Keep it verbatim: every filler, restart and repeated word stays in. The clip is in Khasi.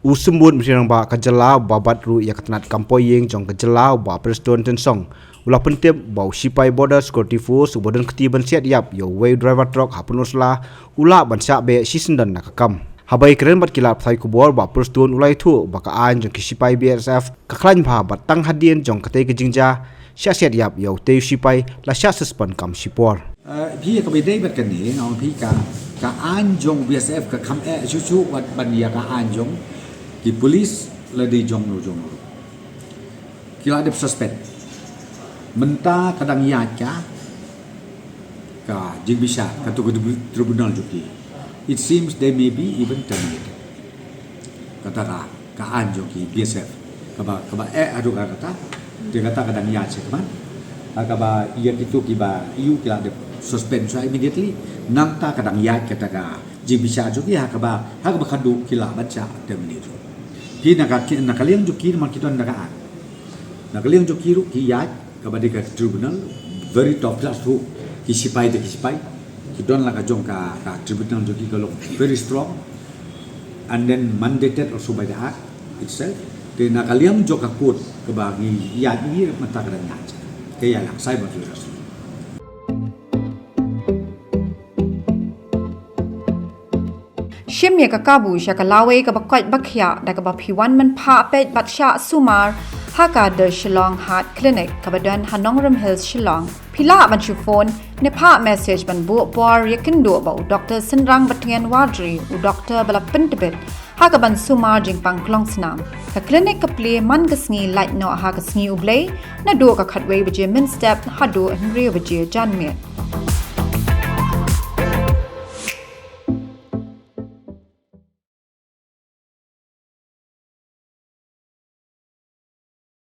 U Symbud Myntri Rangbah ka jylla uba bat ruh ïa ka tnat kam poi ïing jong ka jylla, u Bah Prestone Tynsong, u la pyntip ba u shipai Border Security Force uba don kti ban siat ïap ïa uwei u driver truck ha Pynursla u lah ban shah beh shisyndon na ka kam. Haba ïakren bad ki lad pathai khubor, u Bah Prestone u la ïathuh ba ka aiñ jong ki shipai B S F ka khlaiñ bha bad tang hadien jong katei ka jingjia shah siat ïap ïa utei u shipai la shah suspend kam shipor. Uh, phi ka bidei bad kane, nga ong phi ka, ka aiñ jong B S F ka kham eh shuh shuh wat ban ïa ka aiñ jong ki police lane jong no jong no. Ki la dep suspend. Mynta ka dang ïaid ka, ka jingbishar, ka tu ka tribunal jong ki. It seems they may be even terminated. Kata ka, ka aiñ jong ki B S F. Kaba, kaba eh haduh ka kata. Te kata ka dang ïaid sha khmat. Ha kaba ïa kitu kiba ïoh ki la dep suspend shuwa immediately. Nangta ka dang ïaid kata ka jingbishar jong ki ha kaba, ha kaba khadduh ki lah ban shah terminate. Phi na ka, na ka liang jong ki namar ki don na ka aiñ. Na ka liang jong ki ruh ki ïaid kaba dei ka tribunal, very top class ruh, ki shipai te ki shipai. Ki don la ka jong ka, ka tribunal jong ki ka long very strong. And then mandated also by the act itself. Te na ka liang jong ka court kaba ngi ïaid ngi mynta ka dang ïaid. Ka ïalang cyber violence. Shim ïa ka kabu sha ka lawei kaba koit ba khiah da kaba phi wan ban phah peit bad shah sumar ha ka The Shillong Heart Clinic kaba don ha Nongrum Hills, Shillong. Phi lah ban shu phone ne phah message ban buh por ïakynduh bad u Doktor Synrang Batngen Wadri, u doktor ba la pyntbit ha kaban sumar jingpang klong snam. Ka clinic ka plie man ka sngi lait noh ha ka sngi U Blei, naduh ka khatwei baje mynstep haduh hynriew baje janmiet.